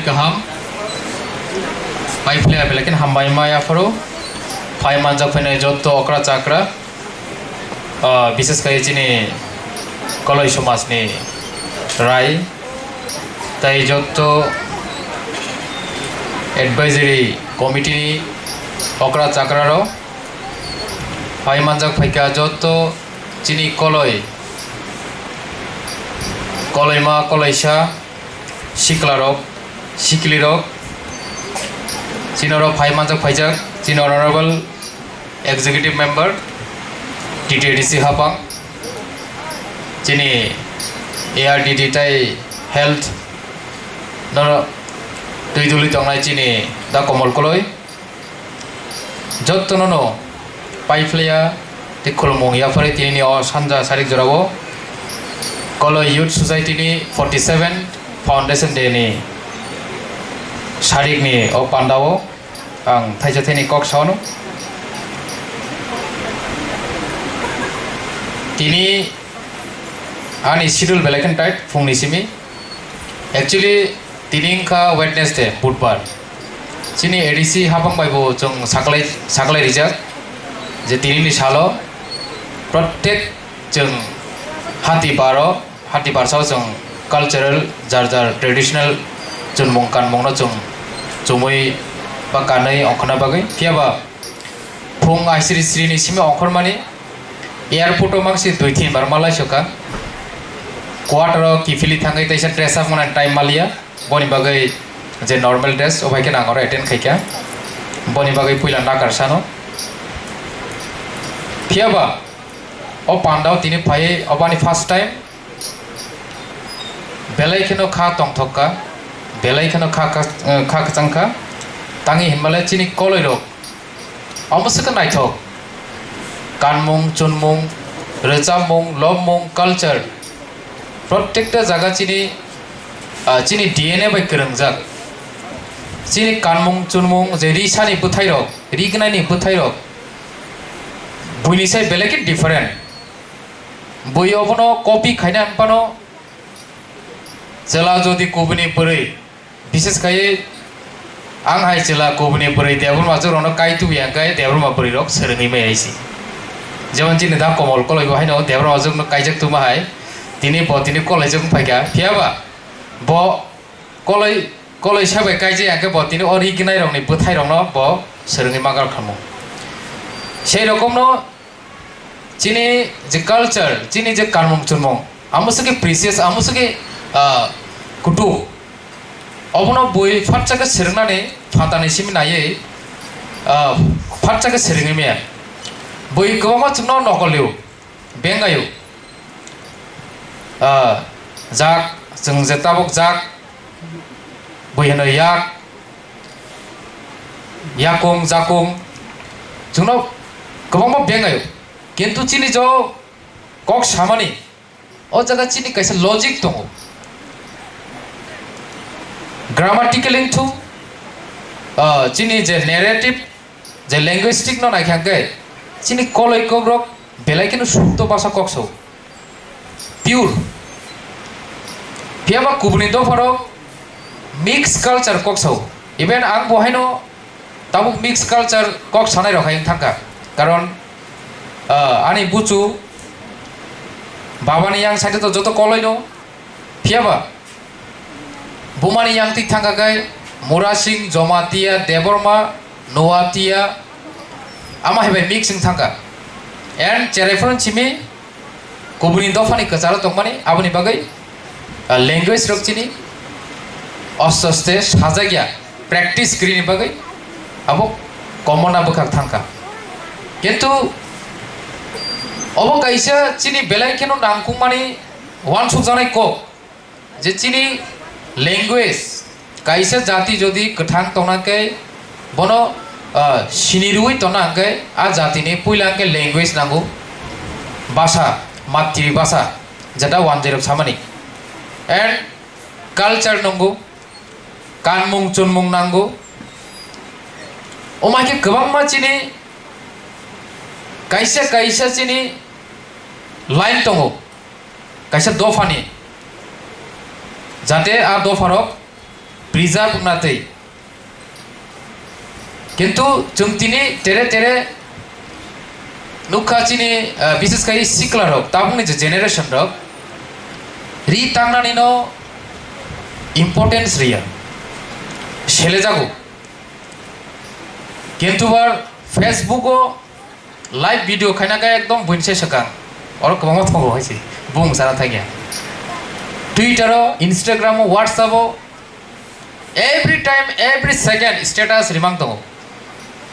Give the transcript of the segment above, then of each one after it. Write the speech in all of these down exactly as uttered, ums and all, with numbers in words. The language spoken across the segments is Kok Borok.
Kaham. Pai phlaya belai khe hambai ma yapharo. Phai manjak phainai jotto okra chakra. Ah, bises khai chini Koloi somaj ni rai. Tai jotto advisory committee ni okra chakra rok. Phai manjak phaikha jotto chini Koloi. Koloima, Koloisa, siklarok, siklirok, chini oro phai manjak phaijak, chini honorable executive member, T T A D C hapang, chini A R D D tai health no twi duli tongnai chini da Komol Koloi. Jottono no pai phlaya tei khulumung yaphari tinini o sanja sarik jorao Koloi Youth Society ni forty seven Foundation Day ni sarik ni o pandao ang thaisa thaini kok sano. Tini ani schedule belai khe tight phungni simi. Actually, tini wngkha Wednesday, Budbar. Chini A D C hapang bai bo chwng saklai, saklai rijak je tini ni salo prottek chwng hati baro, hati barsao chwng cultural, jar jar traditional chwngmung kanmung no chwng chumui ba kanwi ongkhorna bagwi. Phiya ba phung aisiri siri ni simi ongkhormani airport o mangsi dui tin bar malai soka. Quarter o kiphilwi thangwi teisa dress up mwnani time maliya. Boni bagwi je normal dress, o bai khe nang oro attend khaikha. Boni bagwi puila nakar sano. Phiya ba, o pandao tini phaiwi, obani first time. Belai kheno kha tongthok kha, belai kheno kha, kha, kha kwchang kha. Tangwi hinmale chini koloi rok. Omo se khe naithok. Kanmung, chunmung, rwchapmung, lobmung, culture. Prottekta jaga chini, ah, chini D N A bai kwrwngjak. Chini kanmung, chunmung, je risani bwthairok, rignaini bwthairok, buini sai belai khe different. Bui obono copy khaina hinphano, chwla jodi kubuni bwrwi, bises khai ang hai chwla kubuni bwrwi Debbarma jwk rokno kai tubu ya khe Debbarma bwrwi rok swrwngwi mai hai si. Jemon chini da Komol Koloi bo haino Debbarma jwk no kaijak tuma hai, tini bo tini Koloi jwk wng phaikha, phiya ba bo Koloi, Koloi sabai kaijak ya khe bo tini o rignai rokni bwthai rokno bo swrwngwi ma gal khamu. Sei rokomno chini je culture, chini je kanmung chunmung, amo se khe precious, amo se khe, ah, kutuk. Obono bui phatsa khe swrwngnani phatani simi naiwi, ah, phatsa khe swrwngwi maya. Bui kwbangma chwngno nokol liu, bengayu. Ah, jak, chwng je tabuk jak, bui hino yak, yakung, jakung, chwngno kwbangma bengayo. Kintu chini jo kok samani, o jaga chini kaisa logic tongo. Grammatically wngthung, ah, chini je narrative, je linguistic no naikha hwnkhe, chini koloi kokrok belai kheno sutto basa kok sao. Pure. Phiya ba kubuni dopharok mix culture kok sao. Even ang bo haino tabuk mix culture kok sanai rok hai wng thangkha. Karon, ah, ani buchu babani yang side to joto koloi no. Phiya ba bumani yang tik thangkha khe Murasing, Jomatia, Debbarma, Noatia, ama hai bai mix wng thangkha. And cherai phano simi kubuni dophani kwcharo tongmani, aboni bagwi, ah, language rok chini aste aste sajagya, practice kwrwini bagwi abo common na bwkhak thangkha. Kintu obo kaisa chini belai kheno nangkukmani uansukjaknai kok. Je chini language kaisa jati jodi kwthang tongna khe bono, ah, sini rwui tongna hwnkhe a jatini puila hwnkhe language nango, basa, matri basa, jeta wanjwi rok samani, and culture nango, kanmung chunmung nango. Omo hai khe kwbangma chini kaisa kaisa chini line tongo. Kaisa dophani, jate a dopharok preserve wngna twi. Kintu chwng tini tere tere nukha chini, ah, bises khai sikla rok, tabukni je generation rok ri tangnani no importance riya, selejago. Kintu bar Facebook o live video khaina khe ekdom buini se swkang. Oro kwbangma tongo hai se. Bung sana thangya. Twitter o, Instagram o, WhatsApp o, every time, every second status rimang tongo.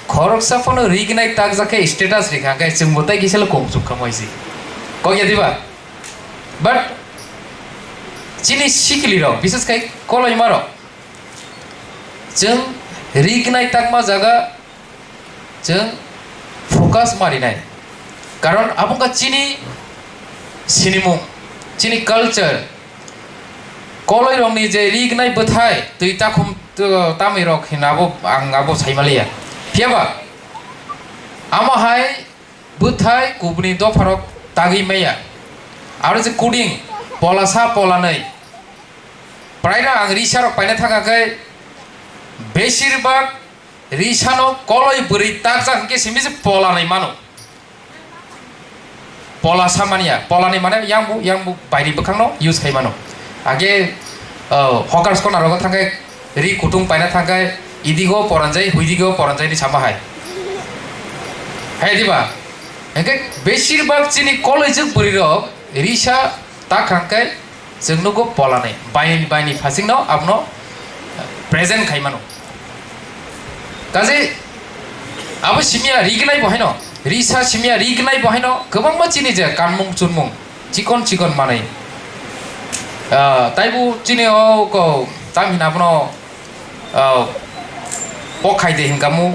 Khoroksa phano rignai takjak khe status rikha khe chwngbo tai kisa le kong chuk kha moi se. Kok ya diba? But chini sikili rok, bises khai koloima rok, chwng rignai takma jaga chwng focus ma rinai. Karon abo wngkha chini sinimung, chini culture. Koloi rokni je rignai bwthai twi takhum, uh, tamwi rok hinna abo ang abo saimaliya. Phiyaba amo hai bwthai kubuni dopha rok tagwi maya. Aro je kuding pola sa pola nai. Praino ang risa rok paina thangkha khe besir bak risano koloi bwrwi takjak hwnkhe simi se pola nai mano. Pola samania, pola ni mane yang bu, yang bu bairi bwkhang no use khai mano. Age, uh, hawkers corner rogo thangkhe ri kutung paina thangkhe idigo poranjai, huidigo poranjai ni sama hai. Hai diba? Hwnkhe besir bak chini koloi jwk bwrwi rok risa tak hangkhe Chwng nugo polanai, baini, baini phasingno abono present khai mano. Kaje abo simiya rignai bo haino, risa simiya rignai bo haino, kwbangma chini je kanmung chunmung, chikon chikon manwi. Ah, taibo chini o ko tam hina abono, ah, pok khai de hinkamu,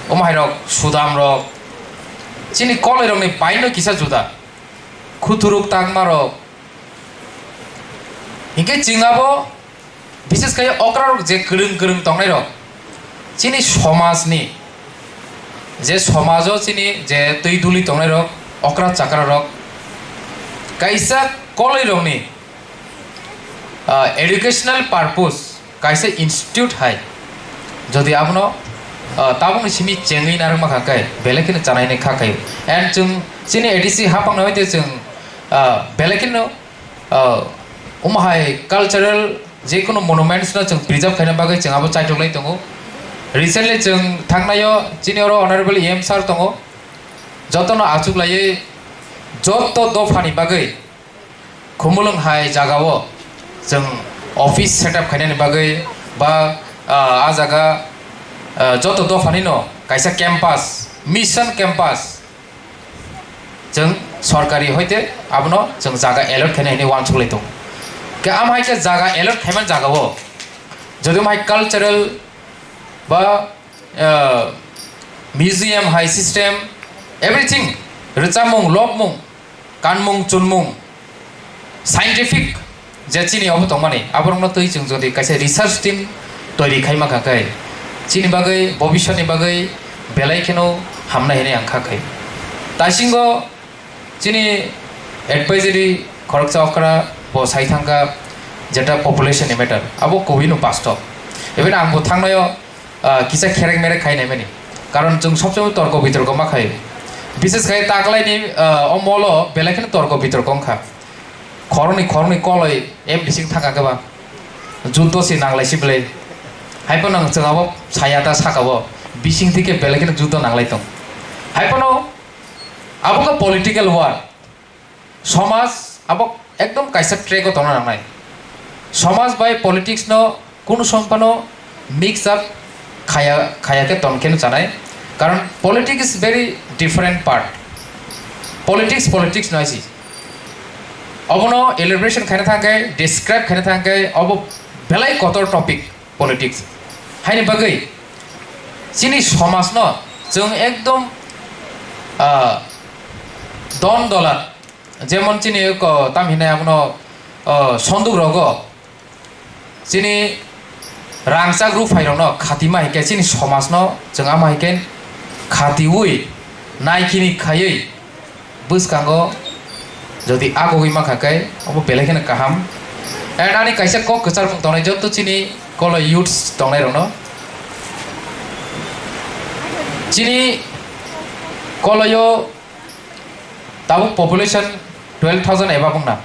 omo hai rok, sudam rok, chini koloi rokni baino kisa juda, khuturuk tangma rok, Hinkhe chwng abo, bises khai okra rok je kwrwng kwrwng tongnai rok, chini somaj ni, je somaj o chini je twi duli tongnai rok, okra chakra rok, kaisa koloi rok ni, ah, educational purpose kaisa institute hai, jodi abono, ah, tabukni simi chengwi narwkma kha khe, belai kheno chanai nai kha khe. And chwng chini A D C hapang no hoite chwng, ah, belai kheno, ah, omo hai cultural jekunu monuments no chwng preserve khaina bagwi chwng abo chaitok lai tongo. Recently chwng thangnaio chini oro Honorable E M sir tongo, jotono achuk laiwi joto dophani bagwi Khumulwng hai jagao chwng office setup khainani bagwi ba, ah, ah jaga, ah, joto dophanino kaisa campus, mission campus, chwng sorkari hoite abono chwng jaga allot khaina hinwi uansuk lai tongo. Khe amo hai khe jaga allot khaimani jagao jodi omo hai cultural ba, ah, museum hai system, everything, rwchapmung, lobmung, kanmung chunmung, scientific je chini obo tongmani, aborokno twi chwng jodi kaisa research team toiri khai mankha khe, chini bagwi, bobiswtni bagwi belai kheno hamnai hinwi ang kha khe. Taisingo chini advisory khoroksa okra bo sai thangkha, jeta population ni matter, abo kubui no bastob. Even ang bo thangnaio, ah, kisa kherek merek khai naimani. Karon chwng sob somoi torko bitorko ma khai. Bises khai taklaini, ah, o molo belai kheno torko bitorko wngkha. Khoroknwi khoroknwi koloi M D C wng thangkha khe ba. Juddo se nanglai si belai. Hai phano chwng abo saya ta saka o. Bising thike belai kheno juddo nanglai tong. Hai phano abo khe political war. Somaj abo ekdom kaisa track o tongna nangnai. Somaj bai politics no kunu song phano mix up khaya, khaya khe tong khe no chanai. Karon politics is very different part. Politics, politics no aisi. Obono elaboration khaina thang khe, describe khaina thang khe, obo belai kotor topic. Politics. Haini bagwi chini somajno chwng ekdom, ah, don dolat, jemon chini ko tam hinai abono, ah, sonduk rogo chini rangchak ruphairokno khatima hai khe chini somajno chwng ama hai khe khatiwi naikhini khaiwi bwskango jodi agogwi mankha khe obo belai kheno kaham. And ani kaisa kok kwchar mung tongnai, joto chini Koloi youths tongnairokno. Chini Koloio tabuk population twelve thousand above wngna.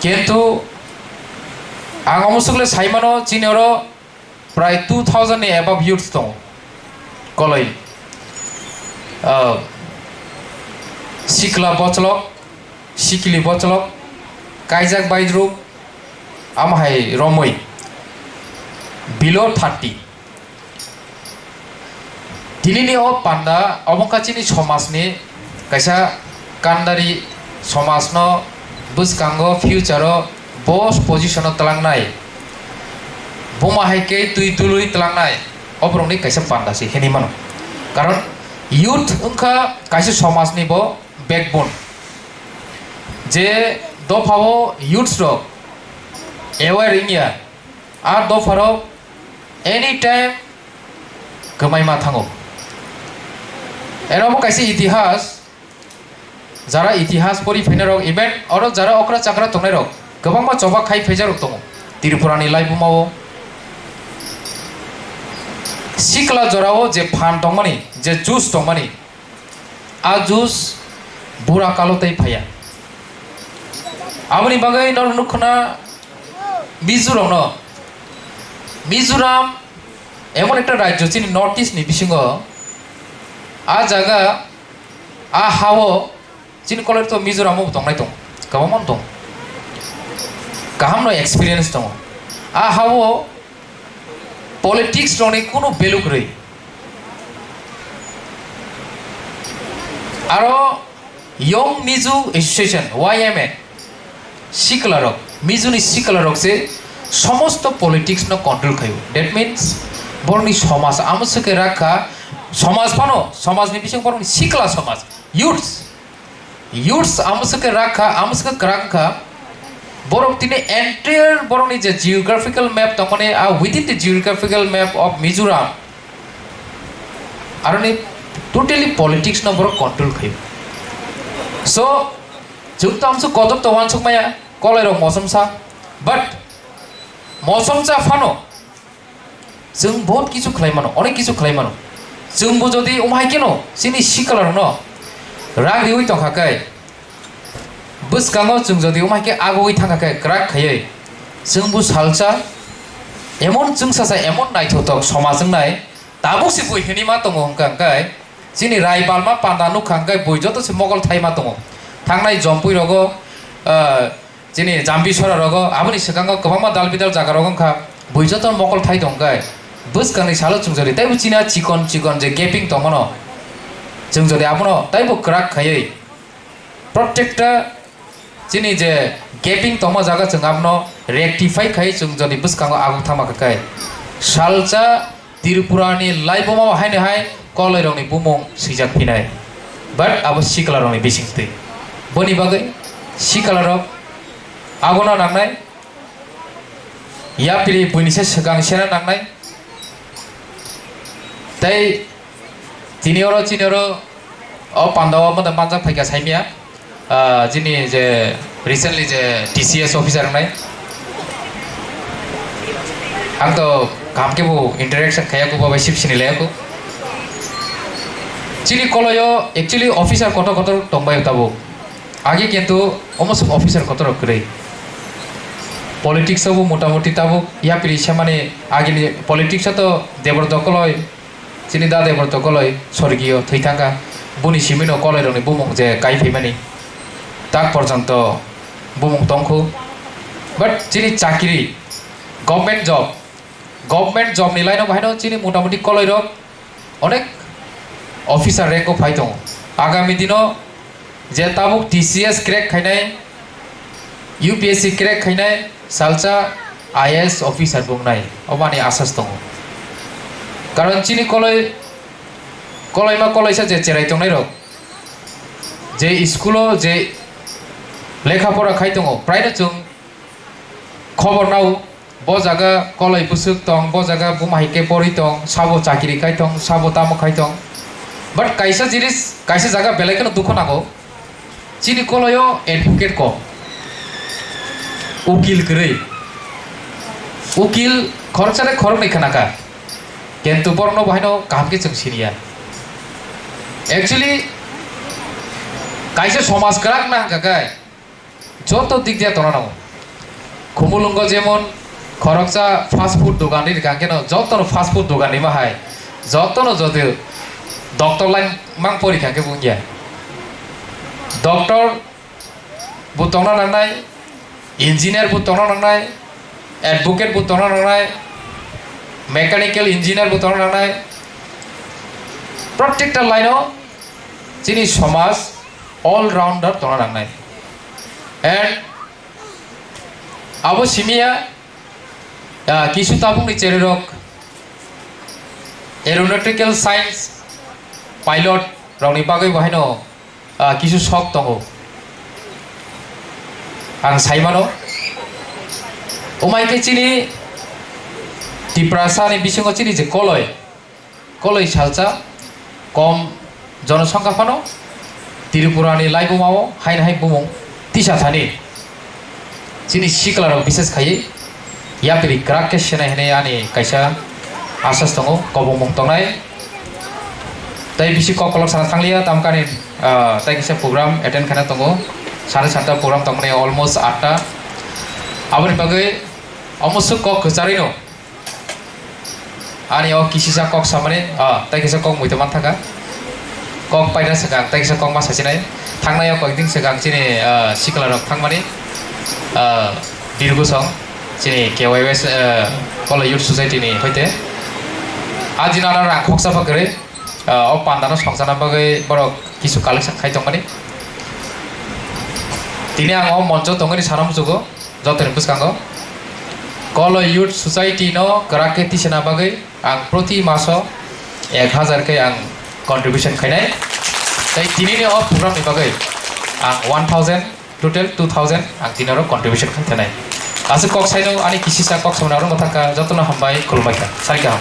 Kintu ang omo swkle saimano, chini oro prai two thousand ni above youths tongo. Koloi, ah, sikla bochlok, sikili bochlok, kaijak baidruk, amo hai romwi below thirty. Tinini o panda obo wngkha chini somajni kaisa kandari, somajno bwskango future-o boss position-o twlangnai, buma hai khe twi dului twlangnai, o borokni kaisa panda se hinwi mano. Karon youth wngkha kaisa somajni bo backbone. Je dophao youths rok aware wngya, a dopharok anytime kwmaima thango. Eno bo kaisa itihas, jara itihas pori phainai rok, even oro jara okra chakra tongnai rok kwbangma choba khai phaijak rok tongo Tripura ni laibuma o. Sikla jora o je phan tongmani, je juice tongmani, a juice bura kalo tei phaiya. Aboni bagwi norok nukho na Mizoram no, Mizoram emon ekta rajyo chini North East ni bisingo, a jaga, a hao chini kolor to Mizoram o tongnai tong, kwbangma tong, kaham no experience tongo. A hao politics rokni kunu value kwrwi. Aro Young Mizo Association, Y M A, siklarok, Mizoni siklarok se somosto politics no control khayo. That means, borokni somaj amo swkhe rakha, somaj phano, somajni bising borokni sikla somaj, youths, youths amo swkhe rakha, amo swkhe kwrak wngkha. Borok tini entire borokni je geographical map tongmani, a within the geographical map of Mizoram, aroni totally politics no borok control khayo. So, chwng to amsuk kotor to wansuk maya, kolai rok mosom sa, but mosom cha phano, chwng bahut kichu khlai mano, onek kichu khlai mano. Chwngbo jodi umhai keno chini sikla rokno rang riwi tongkha khe, bwskango chwng jodi umhai khe agugwi thangkha khe kwrak khaiwi, chwngbo salsa emon chwngsasa emon naithotok somaj wngnai, tabuk se bui hinwi ma tongo hwnkha hwnkhe, chini rai balma panda nukha hwnkhe bui joto se mokol thaima tongo. Thangnai jompui rogo, ah, chini jambi sora rogo, aboni swkango kwbangma dal bidal jaga rogo wngkha, bui joto mokol thai tongkhe, bwskangni salo chwng jodi taibo chini a chikon chikon je gaping tongmano, chwng jodi abono taibo kwrak khaiwi, protekta chini je gaping tongma jaga chwng abono rectify khai chwng jodi bwskango aguk thangma khe kai. Salsa Tripura ni laibuma hai ni hai koloi rok ni bumung swijak phinai. But abo sikla rok ni bising twi. Boni bagwi sikla rok abono nangnai. Yapri buini se swkang sena nangnai. Tei tini oro chini oro o panda o moda manjak phaikha saimya. Ah, chini je recently je T C S officer wngnai. Ang to kaham khe bo interaction khaiya kho, bo bai sip sini laiya kho. Chini koloi o actually officer kotor kotor tongbai tabuk. Agi kintu omo sub officer kotor rok kwrwi. Politics o bo motamoti tabuk yapri semani agini politics o to Debor Dokoloi, chini da Debor Dokoloi sorgiyo thwi thangkha. Boni simino koloi rokni bumung je kai phaimani tak porjonto bumung tongkhu. But chini chakri, government job, government job ni line o bahaino chini motamoti koloi rok onek officer rank o phai tongo. Agami dino je tabuk T C S crack khainai, U P S C crack khainai, salsa I A S officer bo wngnai, obani asas tongo. Karon chini koloi, koloima koloisa je cherai tongnai rok, je school o je lekha pora khai tongo, praino chwng khobor nao. Bo jaga koloi bwswk tong, bo jaga buma hai khe porwi tong, sabo chakiri kai tong, sabo tamo khai tong. But kaisa jinis, kaisa jaga belai kheno dukho nango. Chini koloi o advocate kom, ukil kwrwi. Ukil khoroksa tei khoroknwi khna kha, kintu borokno bo haino kaham khe chwng siniya. Actually, kaisa somaj kwrak na hwnkha khe joto dik dia tongna nango. Khumulwngo jemon khoroksa fast food dogan ri rwkha, hwnkhe no jotono fast food dogan rima hai, jotono jodi doctor line mang pori kha khe bo wngya. Doctor bo tongna nangnai, engineer bo tongna nangnai, advocate bo tongna nangnai, mechanical engineer bo tongna nangnai. Protekta line o chini somaj all rounder tongna nangnai. And abo simiya, ah, kisu tabukni chererok aeronautical science pilot rokni bagwi bo haino, ah, kisu sok tongo. Ang sai mano, umai khe chini Tiprasa ni bisingo chini je koloi, koloi salsa kom jonosongkha phano Tripura ni laibuma o haino hai bumung tisa thani. Chini sikla rok bises khaiwi yapri kwrak khe senai hinwi ani kaisa asas tongo, kobongmung tongnai. Tei bisi kok kolok sana thangliya, tamkani, ah, tei kisa program attend khaina tongo. Sana santa program tongmani almost atta. Aboni bagwi omo swk kok kwcharwi no. Ani o kisisa kok samani, ah, tei kisa kok muitu man thaka. Kok paina swkang, tei kisa kok ma sachinai. Thangnai o kok ding swkang chini, ah, sikla rok thangmani, ah, Birgusong, chini K Y S, ah, Kolo Youth Society ni hoite. Ajina na rang khoksa pha kwrwi, ah, o panda no songchana bagwi borok kisu collection khai tongmani. Tini ang o moncho tongmani sana muchugo. Jotoni bwskango Kolo Youth Society no kwrak khe tisana bagwi ang proti maso ek hazar khe ang contribution khainai. Tei tinini o program ni bagwi ang one thousand, total two thousand ang tini oro contribution khai thanai. Aswk kok saino ani kisisa kok samani oro mwthangkha, jotono hambai, khulumbai kha, sai kaham.